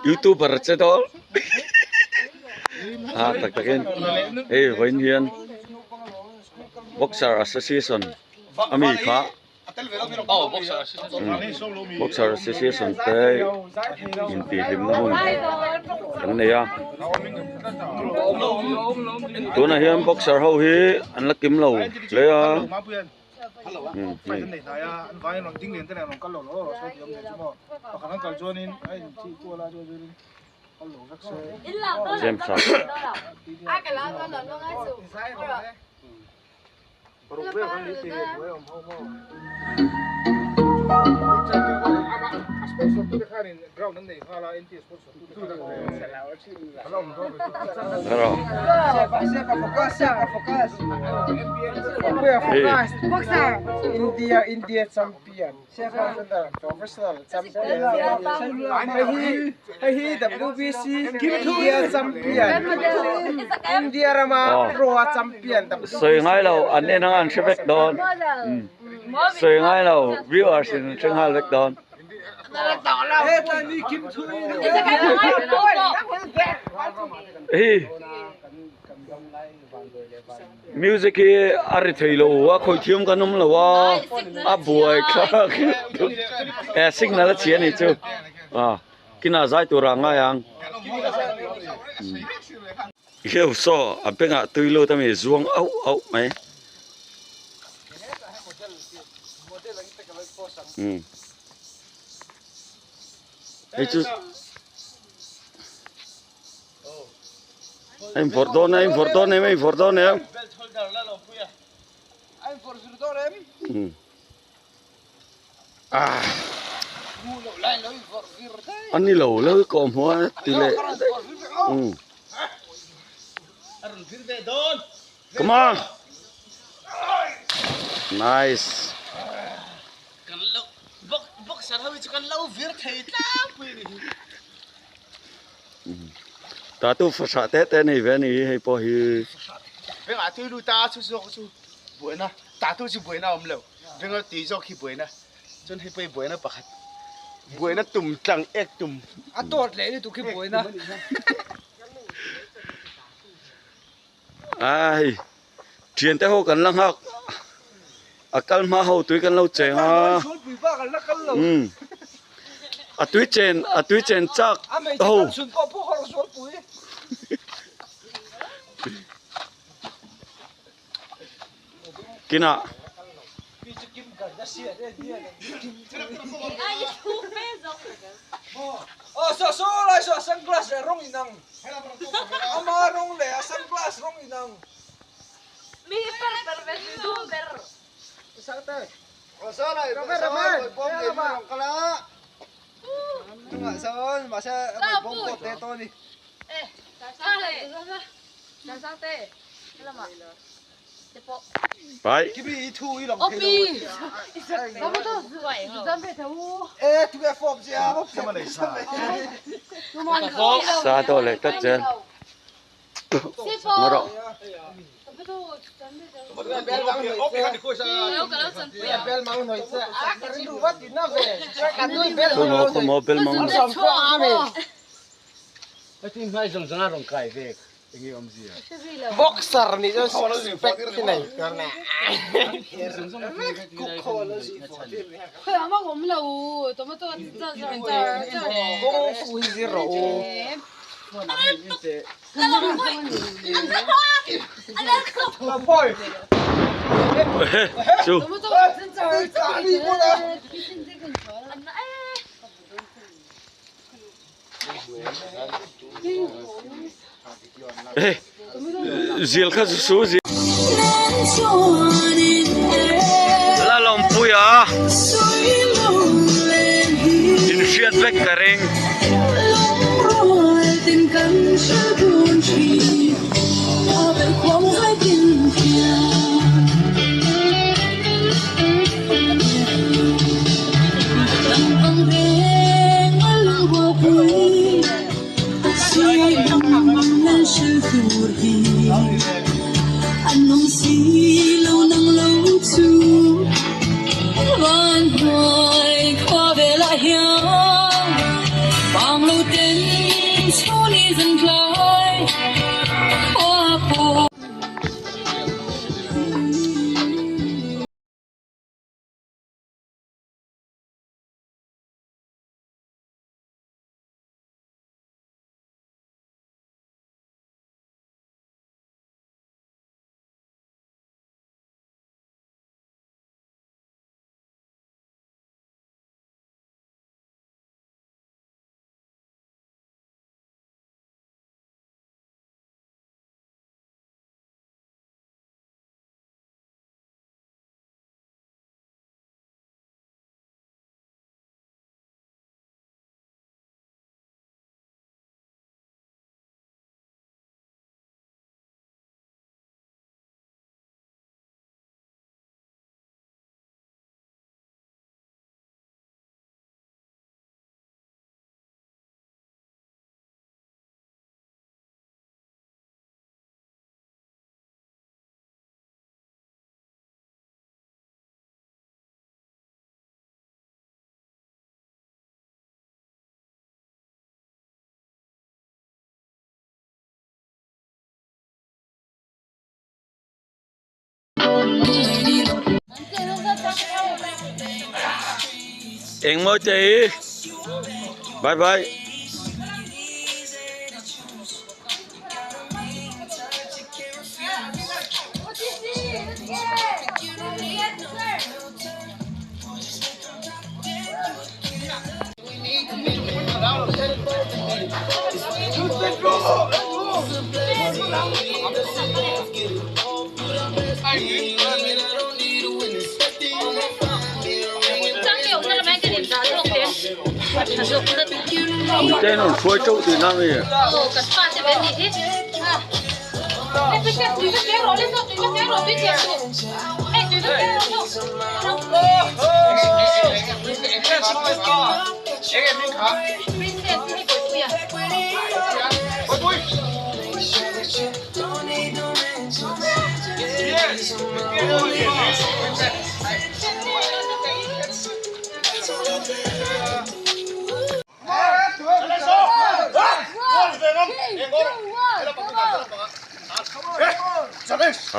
Youtuber che dawn a tak takin hei vawiin hian boxer association ami kha boxer association te intihhlimna hmun an nei a tunah hian boxer ho hi an la kim lo hle a. James a. Sawi ngai lo an en anga an hre vek dawn sawi ngai lo viewers in an hre nghal vek dawn. Hi music hi a ri thei lo a khawih thiam kan awm lo a a buai thlak e signal a chhia a nih chu a kinah zai tur ah ngai ang heu saw a bengah tui lut a mi zuang auh auh mai. Hei chu a invawrh dawn a invawrh dawn em a invawrh dawn em ah a ni lo lo kawh hmuh a ti leh come on nice. Kan lo boxer ho hi chu kan lo vir thei tlangpui a ni hi. Tatu fahrah te te nei ve a ni hi hei pawh hi. Bengah tui lut a chu zawk chu buaina tatu chu buaina a awm lo benga tui zawk hi buaina chuan hei pawh hi buaina pakhat buaina tum tlang ek tum. A tawt leh lutuk hi buaina. Ai thian te ho kan la nghak a kal hma ho tui kan lo cheng a umm a tui chen a tui chen chak ho kinah. Pai. Sa to leh tlat zel. Ngaw rawh. Khaw maw khaw maw bel mang. Boxer nih chuan six pack hi nei tur na. Kung fu hi zir rawh u. Chu. Zil kha chu su zil la lawmpui a inhriat vek ka ring. Engmawi te hi bye bye. Ten an hruai teuh tihna a ni.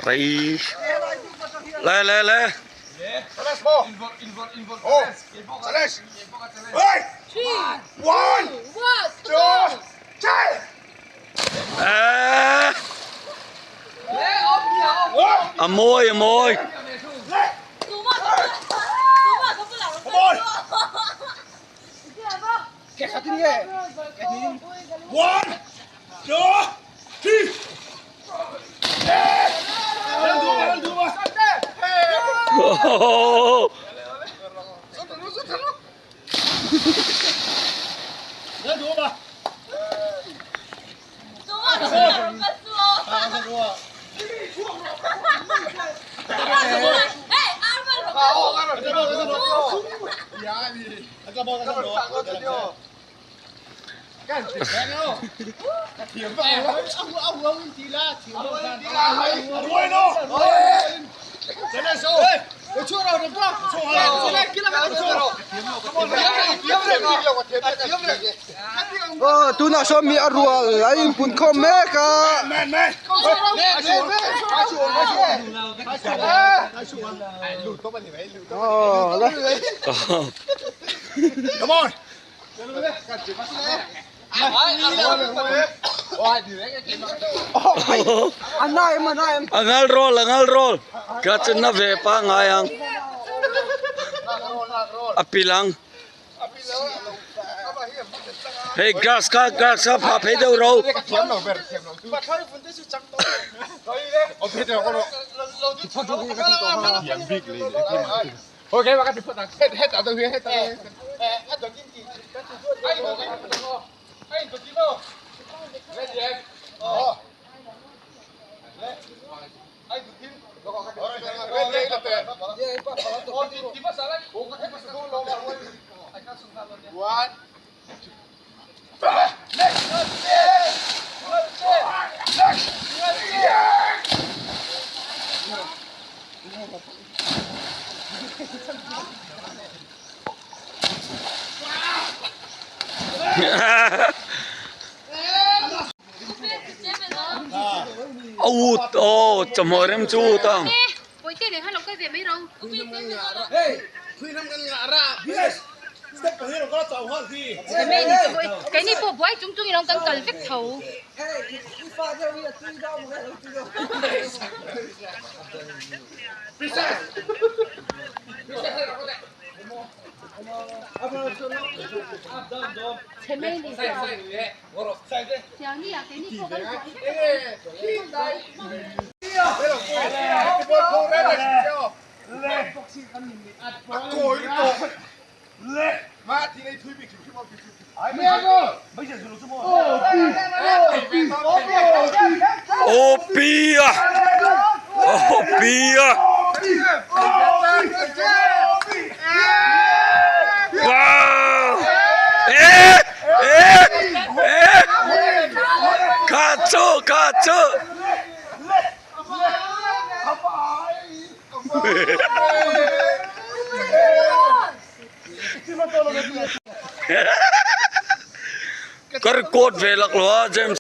Rei le le le a mawi a mawi. Aw tunah sawn mi a rual a inpun khawm mek a. Aw le. A na em a na em. A ngal roll a ngal roll ka chu na ve pangai ang a pil ang hei grass kha grass kha phah phei deuh ro. A ut aw chawhmawh rem chu ut ang. Opia Opia Wow Eh Eh Eh Kha chu kha chu Ka record ve lak lo a James.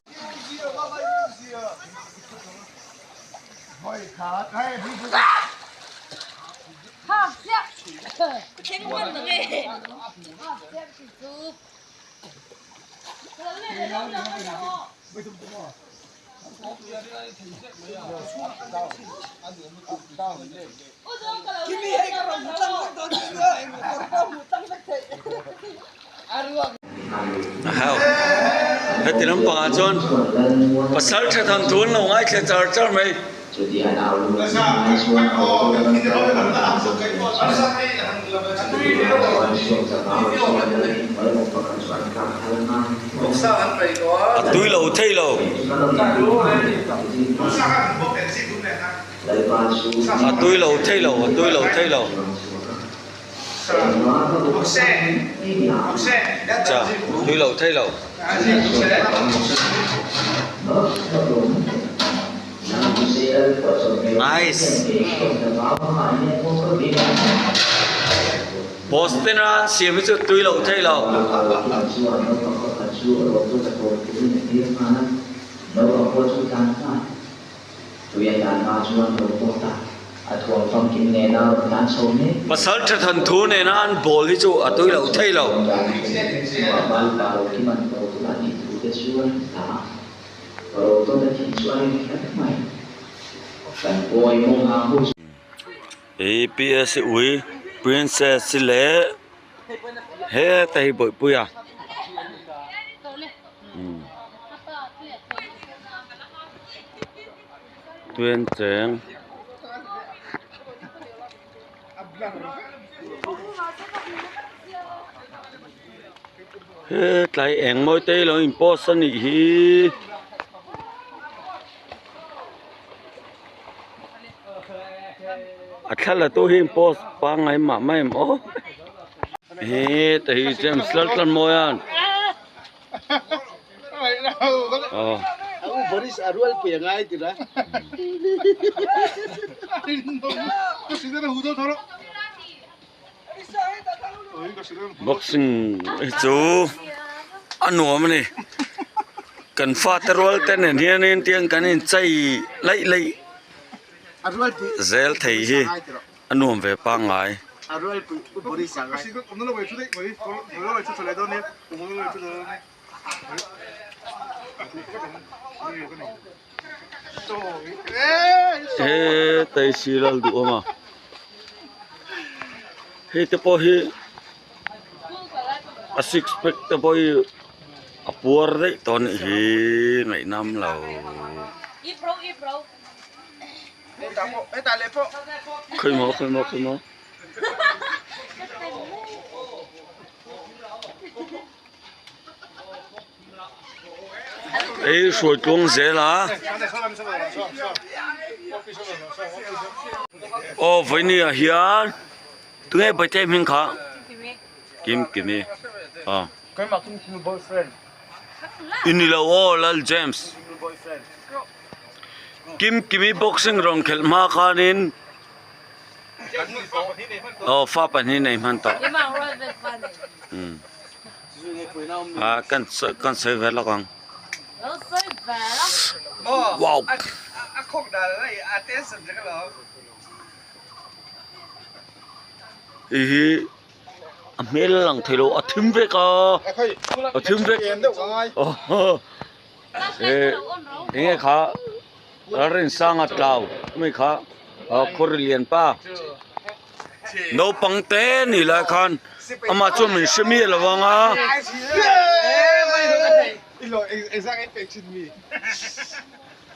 Hau heti lampangah chuan pasal tha than thu an lo ngaithla char char mai. A tui lo thei lo. A tui lo thei lo, a tui lo thei lo. Cha, tui lo thei lo. Nice. Boston a an siam hi chu tui lo thei lo. Pasal tha than thu nena an bawl hi chu a tui lo thei lo. APS ui princess leh heta hi bawihpui a tuen cheng hetlai eng mawi te hi lo in post a nih hi. A thla la tu hi post pangngai mah mai em aw heta hi James Laltlanmawia'n aw boxing hi chu a nuam a ni kan fate rual te nen hianin tiang kan inchei laih laih zel thei hi a nuam ve pangngai. He tai si lal duh awm a hei te pawh hi a six pack te pawh hi a puar daih tawh a nih hi ngaihnam lo. Khawi maw khawi maw khawi maw. Ei hruai tluang zel a aw vawiini ah hian tunge Paite hming kha Kim Kimi aw i ni lo aw Lal James Kim Kimi boxing rawn khelh hma khanin. Aw fa pahnih nei hman tawh ah kan kan sawi ve lawk ang wow hei hi a hmel a lang thei lo a thim vek a a thim vek eh enge kha. Lalrinsanga tlau ami kha khawri lian pa naupang te ni lai khan amah chuan min hre miah lo ang a.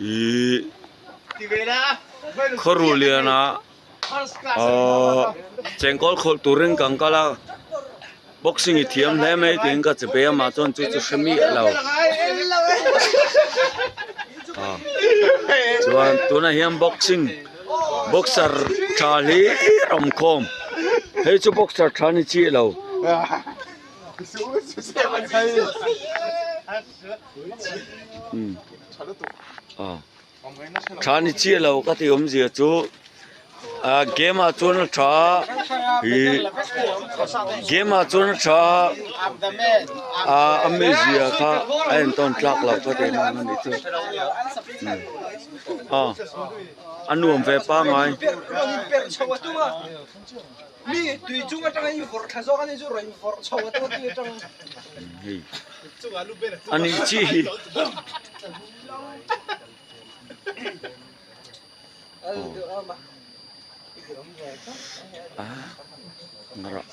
Ihh khawru lian ah ahh chengkawl khawlh turin kan kal a boxing i thiam hle mai tiin ka che be a mah chuan chu chu hre miah lo ah chuan tunah hian boxing boxer tha hlir a awm khawm hei chu boxer tha ni chiah lo. Tha ni chiah lo ka ti awmzia chu ah game ah chuan a tha ih game ah chuan a tha ah a mizia kha a entawn tlak loh ka tih na a nih chu aw a nuam ve pangngai. Mi tui chung atanga in vawrh thla zawk ani chu rawn vawrh chho atanga tui atang. Hei ani chi hi. Ngara.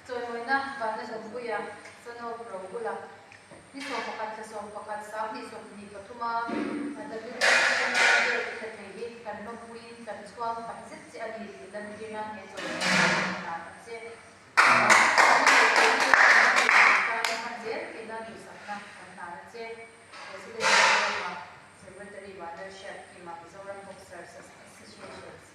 Chawimawina Vanna Zawmpuia Sanawp Rohula ni 11 thla 11 2023 a WWF i la thei hi kan lawmpuiin kan chhuang tak zet che a ni tih lantir nan he chawimawina hi kan hlan ang che. Vanna leh thei hi kan ram leh hnam tan i hman zel theih nan duhsakna kan hlan a che. President Mizoram-a Secretary Vanlalhriatkima Mizoram Boxers Associations.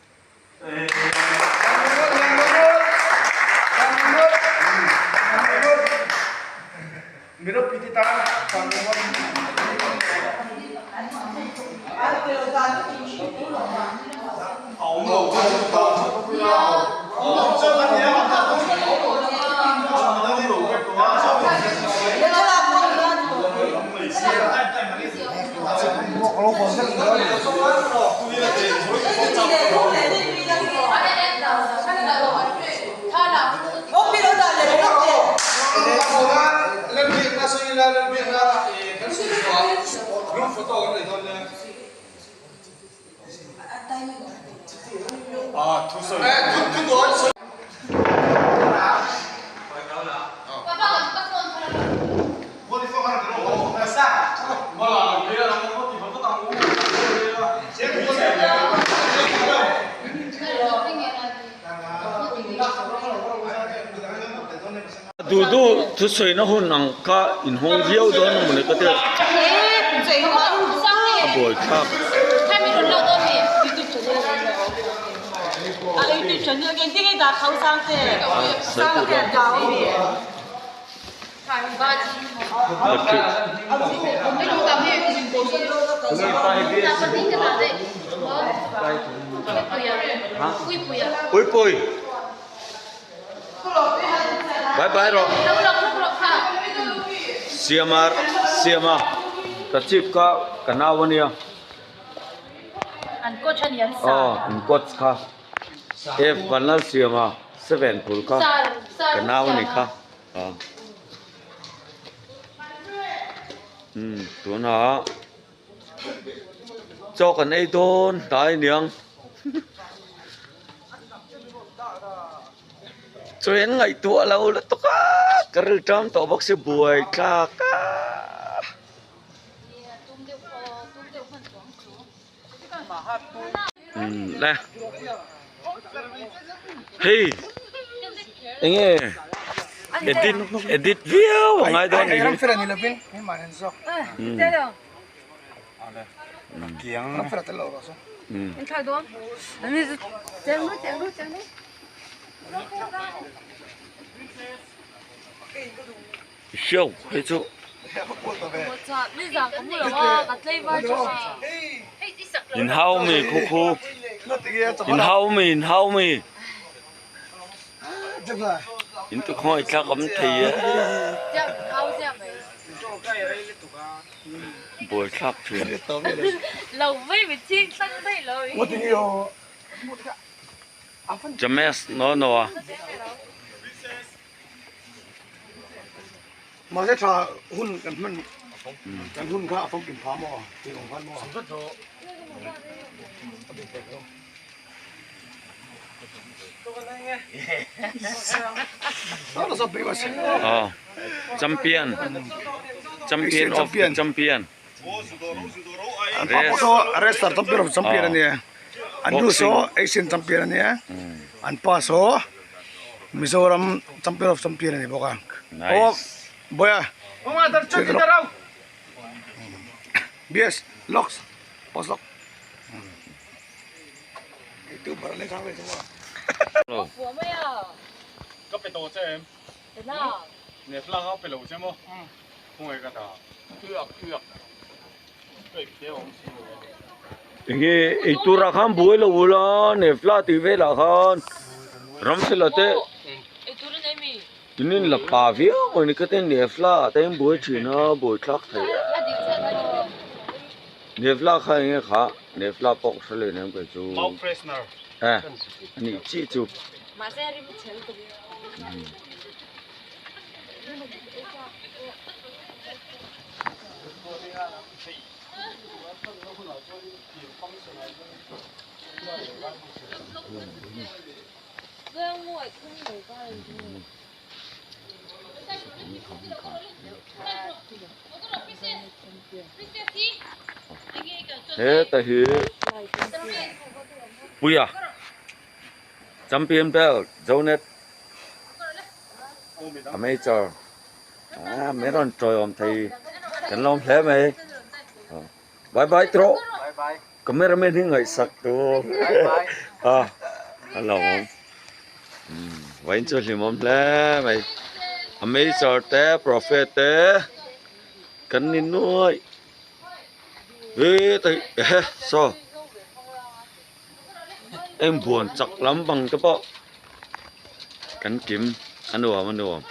Duh duh thusawina hun ang kha inhawng viau dawn a mawni ka ti a buai thlak. Puipui Bye bye rawh Siama Siama ka chip kha ka nau ania aw an coach kha F Vanlalsiama seven phul kha ka nau ani kha. Umm tunah chaw kan ei dawn hnai aniang chaw hi an ngaihtuah lo lutuk a ka rilṭam tawh bawk si buai thlak a. Umm le hei enge edit edit viau a ngai dawn anih hi Hriau hei chu. In hau mi khu khu. In hau mi in hau mi. In tu khawngaih thlak awm thei e. Buaithlak thin. James no no a. Mahse tha hun kan hman kan hun kha a famkim pha maw tih awm khan maw. Oh champion champion of champion. An pa pawh saw wrestler champion of champion a nia an nu saw Asian champion a nia an pa saw Mizoram champion of champion a ni bawk a aw Bawia BS locks post lock Enge eitur ah khan buai lo ula nefla tih velah khan ramfela te in in la pa viau mai ni khatin nefla ah te an buai thin a buai thlak thei nefla kha enge kha nefla pawh ka hre leh nem kei chu eh anih chiah chu. Heta hi Puia champion belt Zonet amateur ah min rawn tawiawm thei kan lawm hle mai bye bye tawh camera man hi ngaihsak tur a a lawmawm vawiin chu hlimawm hle mai amateur te prophet te kan ni nuaih he ehe saw Eng buan chak lampang te pawh kan kim a nuam a nuam.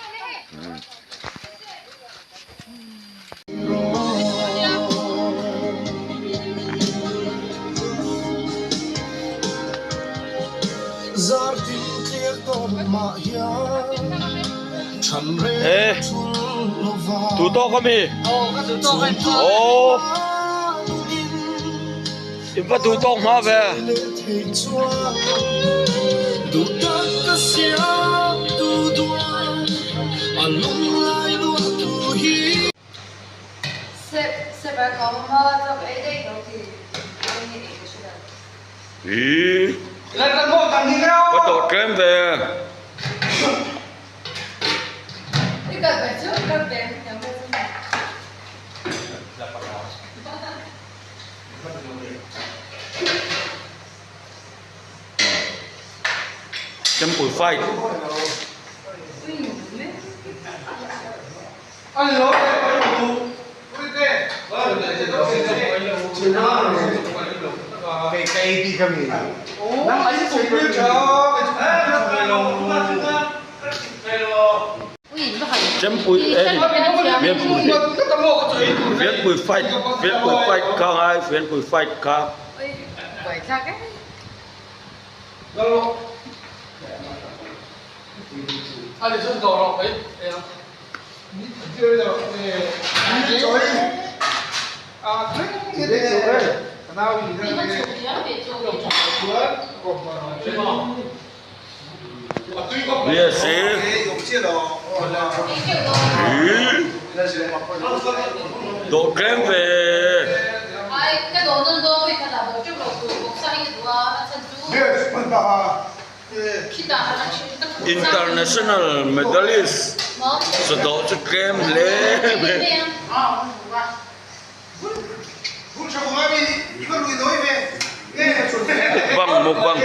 E tu tawk ami aw. I va duh tawk hma ve. Ih va tawh tlem ve. Temple fight. Chempui eh Fianpui Fianpui fight Fianpui fight kha ngai Fianpui fight kha. Yes Dawh tlem ve. International medalist sa dawh chu tlem hle mai. Mukbang mukbang.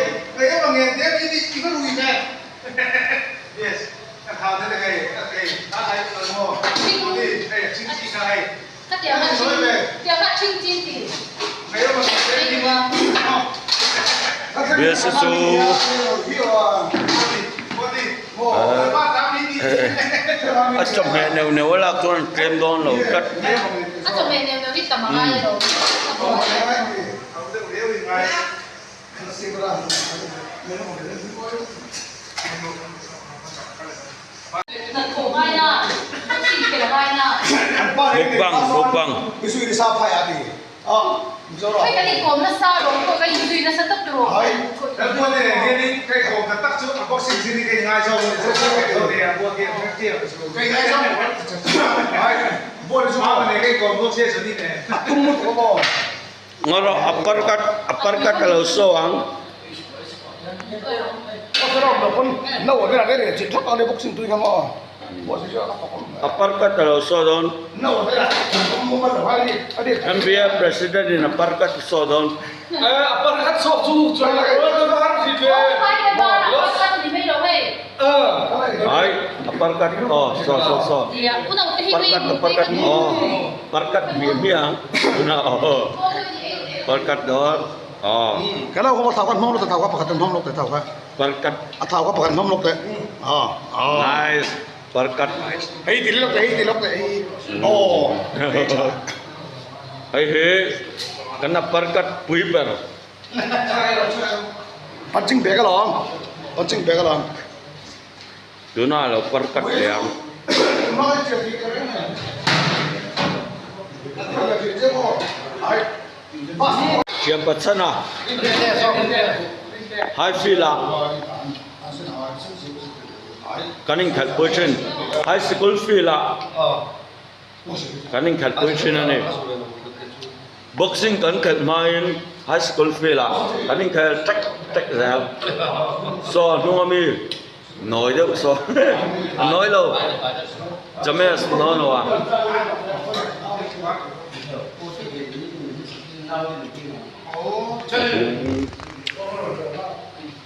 Biasa chu a chawhmeh neuh neuh a lak chuan tlem dawn lo tlat. Mukbang mukbang. Ngawh upper cut upper cut a lo show ang. Upper cut a lo show dawn. MBA president in upper cut a show dawn. Ai upper cut aw saw saw saw upper cut upper cut aw upper cut hmiah hmiah ang tunah aw upper cut dawn aw. Nice upper cut hei hi kan upper cut pui ber. Tunah lo par cut leh ang. Thiampa chhan a high field ah kan inkhalhpui thin high sikul field ah kan inkhalhpui thin a ni. Boxing kan khelh hmain high school field ah kan inkhel tek tek zel. Saw a hnung ami nawi deuh saw a nawi lo James no no a.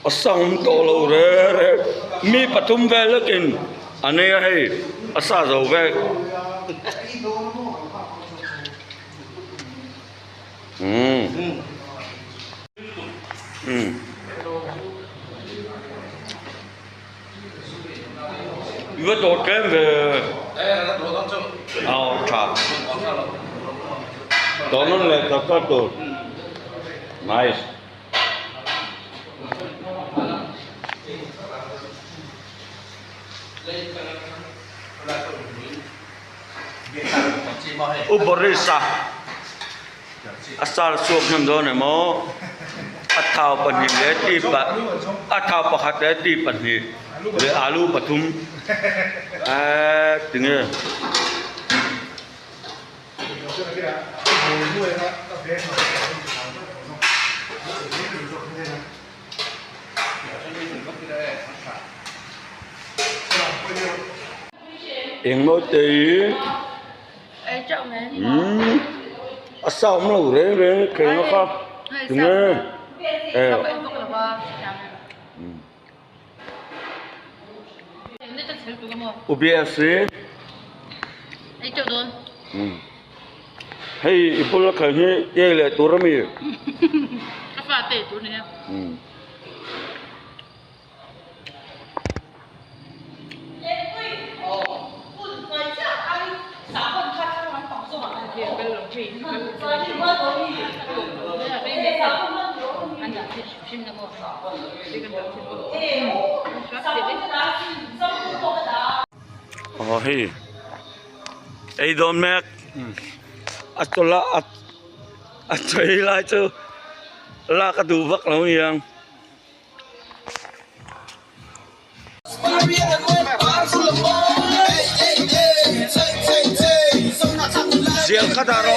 A sang tawh lo re re mi pathum vel lekin a nei a hei a sa zo vek. Umm umm I va dawr tlem ve aw tha dawr nawn leh tak tak tur nice. U Boris-a a sar chhuak hnem dawn em aw a thau pahnih leh ti pa a thau pakhat leh ti pahnih leh alu pathum eee tinge. Engmaw te hi umm a sa awm lo reng reng thleng a kha tinge eh U BSC hei i bula kal hi ei leh tur a mi. Aw hei ei dawn mek a chawlh a a chawi lai chu lak a duh vak lo aniang. Zial kha dah rawh.